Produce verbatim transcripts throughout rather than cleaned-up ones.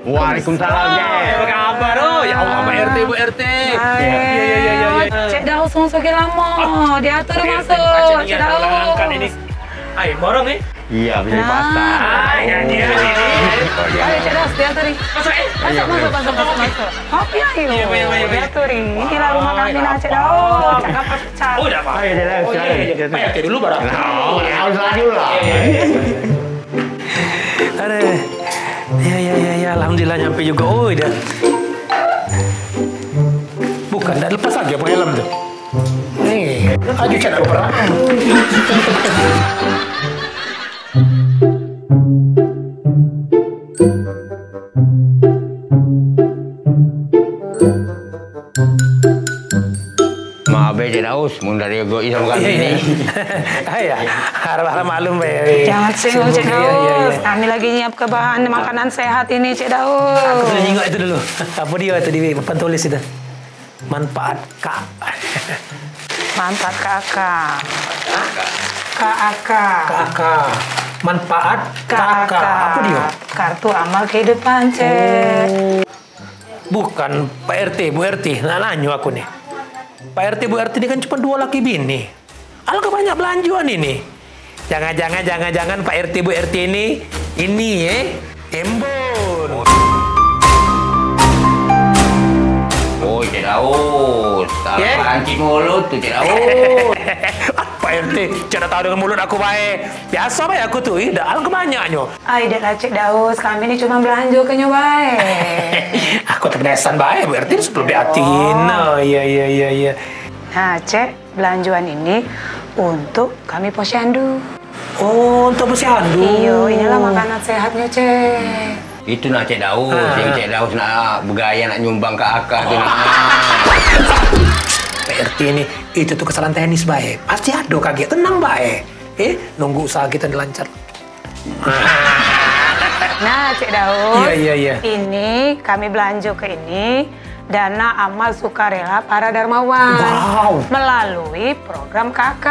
Waalaikumsalam, Cek. Apa kabar? Oh, ya Allah, Pak R T, Bu R T. Hai. Iya, iya, iya, iya, iya. Cek Daus masuk ke lama. Diatur masuk, Cek Daus. Ayo, borong, eh? Iya, bisa dipasang. Ah, ya, dia ini. Oh, iya. Ayo, Cek Daus, diatur, nih. Masuk, eh? Masuk, masuk, masuk, masuk, masuk. Kopi, ayo. Iya, iya, iya, iya. Diatur, nih. Inilah rumah kami, nah, Cek Daus. Cakap, cakap. Oh, udah, Pak. Ayo, Cek Daus, silakan. Oh, iya, iya, iya. Pak R T dulu, barang. Nah, harus lagi dulu lah. Iya, iya, iya. Aduh. Ya, ya, ya, ya, alhamdulillah nyampe juga. Oh, dah. Bukan, dah lepas aja pakai helm tu. Nih, aju cak nak perang. Maaf be, Cek Daus, mun dari goi sama kami ni. Iya, iya. Harap-harap maklum be. Jangan singgung, Cek Daus. Iya, iya, iya. Kami lagi nyiapke bahan makanan sehat ini, Cek Daus. Aku boleh nyingok itu dulu. Apa dia tu di papan tulis itu? Manfaat K. Manfaat K A K. K A K. K A K. Manfaat K A K. Apa dia? Kartu amal kehidupan, Cek. Oh. Bukan Pak R T, Bu R T. Nak nanyo aku ni. Pak R T, Bu R T ni kan cuma dua laki bini. Alangkah banyak belanjoan ini. Jangan-jangan, jangan-jangan Pak R T, Bu R T ini, ini, eh, embun. Oh, Cek Daus. Kalau pancing mulut tu, Cek Daus. Pak R T, cak dak tahu dengan mulut aku bae. Biasa bae aku tu, ih, dak alangkah banyaknyo. Ai, dak lah, Cek Daus, kami ni cuma belanjo ke nyo bae. Aku tepedesan bae, Bu R T sepuluh hati. Oh. Nah, iya, iya, iya, iya. Nah, Cek, belanjoan ini untuk kami posyandu. Oh, untuk posyandu. Iyo, inilah makanan sehatnya, Cek. Itu nah, Cek Daus, yang Cek Daus nak begaya nak nyumbang ke akah tu nah. Pak R T ni, itu tu kesalahan teknis bae. Pasti ado kagek, tenang bae. Eh, nunggu usaha kita ni lancar. Nah, Cek Daus. Iya, iya, iya. Ini kami belanjo ke ini dana amal sukarela para dermawan. Wow. Melalui program K A K.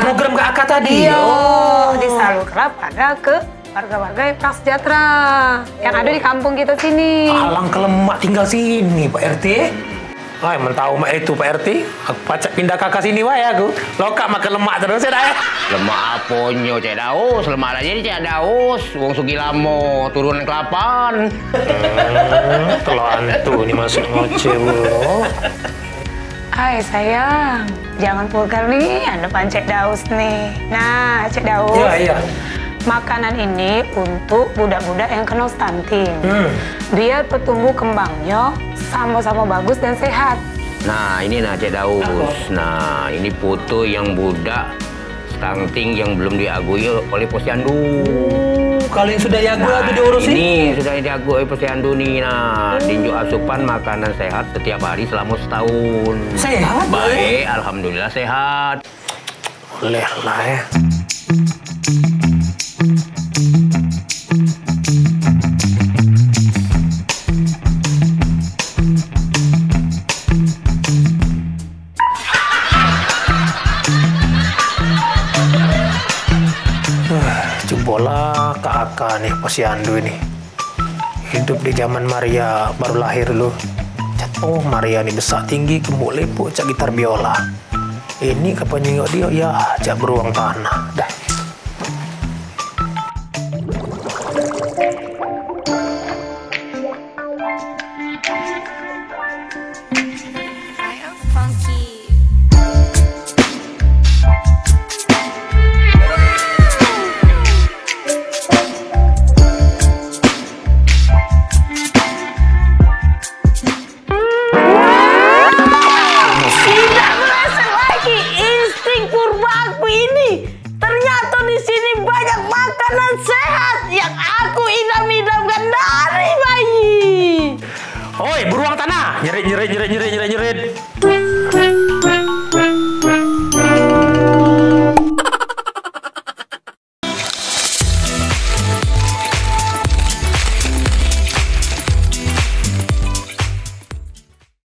Program K A K tadi? Iya, oh. Disalurkan pada ke warga-warga yang prasejahtera yang ada di kampung kita sini. Alangkah lemak tinggal sini, Pak R T. Ai, men tau mak itu, Pak R T, aku pacak pindah K A K sini wae aku. Lokak makan lemak terus ya, dah, ya. Lemak aponyo, Cek Daus? Lemak lah jadi Cek Daus. Wong sugih lamo, turunan kelapan. Hmm, telo antu ni masuk ngoceh pulo. Ai, sayang, jangan vulgar ni, anu pan Cek Daus ni. Nah, Cek Daus. Ya, iya. Makanan ini untuk budak-budak yang kena stunting. Hmm. Biar pertumbuh kembangnya sama-sama bagus dan sehat. Nah, ini nah, Cek Daus. Apa? Nah, ini foto yang budak stunting yang belum diagui oleh posyandu. Oh, kalau yang sudah diagui itu diurusin? Ini sudah diagui oleh posyandu ni. Nah, dinjuk asupan makanan sehat setiap hari selama setahun. Sehat, Boy? Baik, alhamdulillah sehat. Boleh lah, ya. Cubolah K A K ni, posyandu ni. Hidup di zaman Maria baru lahir dulu. Cat, oh, Maria ni besak tinggi, gemuk lepuk, cak gitar biola. Ini kapan nyingok dia, ya, cak beruang tanah. Dah.